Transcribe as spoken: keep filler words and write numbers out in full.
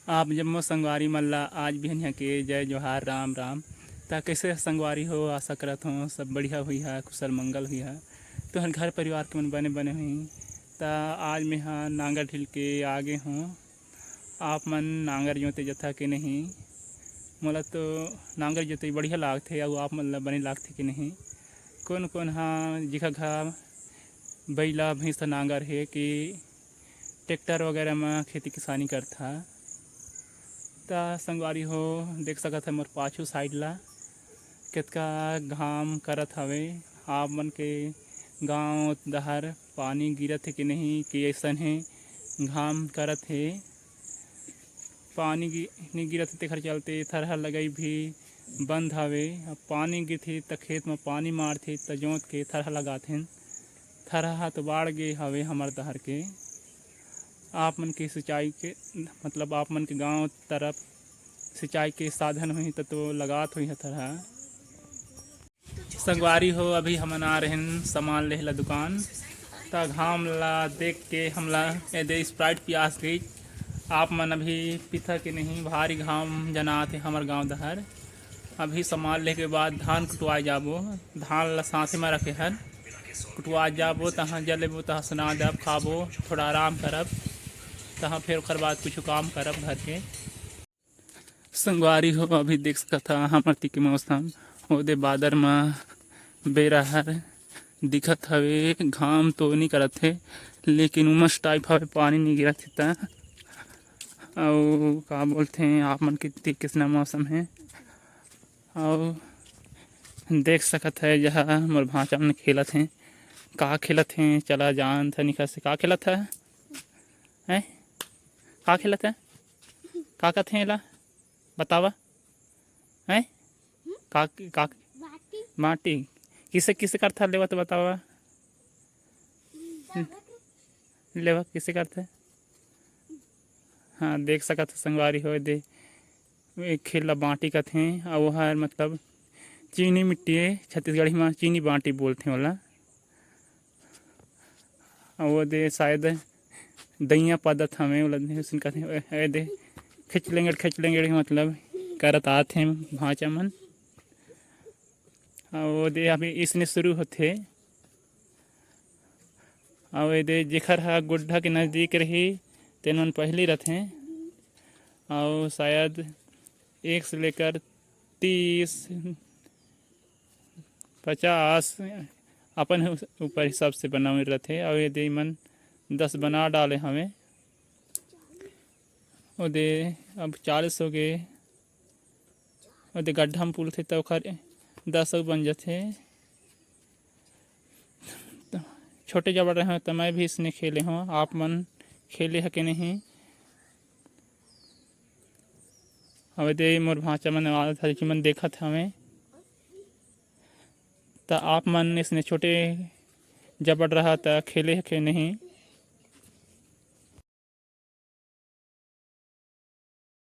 आप जम्मो संगवारी मन ला आज बिहनिया के जय जोहार, राम राम। त कइसे संगवारी हो? आशा करत हों सब बढ़िया हुई है, कुशल मंगल हुई है। तो हर घर परिवार के मन बने बने हुई। त आज मैं हा नांगर ढील के आगे हों। आप मन नांगर जोते जथा के नहीं? मोला तो नांगर जोते बढ़िया लागथे, अउ आप मन ला बने लागथे के नहीं? कोन कोन हा जिखा घा बइला भैंसा नांगर हे कि ट्रैक्टर वगैरह म खेती किसानी करथा। त संगवारी हो, देख सकत है मोर पाछू साइड ला कतका घाम करत हवे। आप मन के गांव डहर पानी गिरत हे कि नहीं, कि अइसन हे घाम करत हे। पानी गि-, नहीं गिरत हे, तेखर चलते थरहा लगई भी बंद हवे। अब पानी गिरथे त खेत म पानी मारथे त जोत के थरहा लगाथें। थरहा तो बाढ़ गे हवे हमर डहर के। आप मन के सिंचाई के, मतलब आप मन के गांव तरफ सिंचाई के साधन होही त तो लगात होही थरहा। संगवारी हो, अभी हमन आ रहेन सामान लेहे ला दुकान। त घाम ला देख के हमला एदे Sprite पियास गई। आप मन अभी पीथा के नहीं, भारी घाम जनात हे हमर गांव डहर। अभी सामान लेके बाद धान कुटवाए जाबो। धान ला साथे म रखे हन, कुटवाए जाबो, तहाँ जलेबो, तहाँ सुना देब, खाबो, थोड़ा आराम करब, तहाँ फिर ओकर बाद कुछ काम करब घर के। संगवारी हो, अभी देख सकत हा हमर ती के मौसम, ओदे बादर म बेरा हर दिखत हवे। घाम तो नी करत हे, लेकिन उमस टाइप हवे, पानी नी गिरत हे त। अउ का बोलथे, आप मन के ती किसना मौसम हे? अउ देख सकत हे, जहा मोर भांचा मन खेलत हे। का खेलत हे? चला जान था निकल से का खेलत हे? हैं? का खेलत हे? का कथे एला? बतावा। हैं? का, का? माटी। माटी। किसे, किसे करथा लेवा तो बतावा। लेवा किसे करथे? हाँ, देख सकत हो संगवारी हो दे, ए खेल ला बांटी कथे। अउ ओहर मतलब चीनी मिट्टी हे, छत्तीसगढ़ी म चीनी बांटी बोलथे ओला। अउ ओ दे शायद दइया पादत हवे, ओला दे, उसन कथे, ए, ए दे, खिचलेंगड़, खिचलेंगड़, मतलब, करत आत हे भांचा मन। अउ ओ दे, अभी इसने शुरू होथे। अउ ए दे, जेखर ह गुड्ढा के नजदीक रही, तेन मन पहिली रथे। अउ शायद एक से लेकर तीस, पचास अपन ऊपर हिसाब से बनाए रथे। अउ एदे मन दस बना डाले हवे। ओदे अब चालीस हो गे। ओदे गड्ढा म पुलथे त ओखर दस अउ बन जथे। छोटे जबड़ रहे त मैं भी इसने खेले हों। आप मन खेले ह के नहीं? अउ एदे मोर भांचा मन आदत हवे कि मन देखत हवे। त आप मन इसने छोटे जबड़ रहा त खेले ह के नहीं?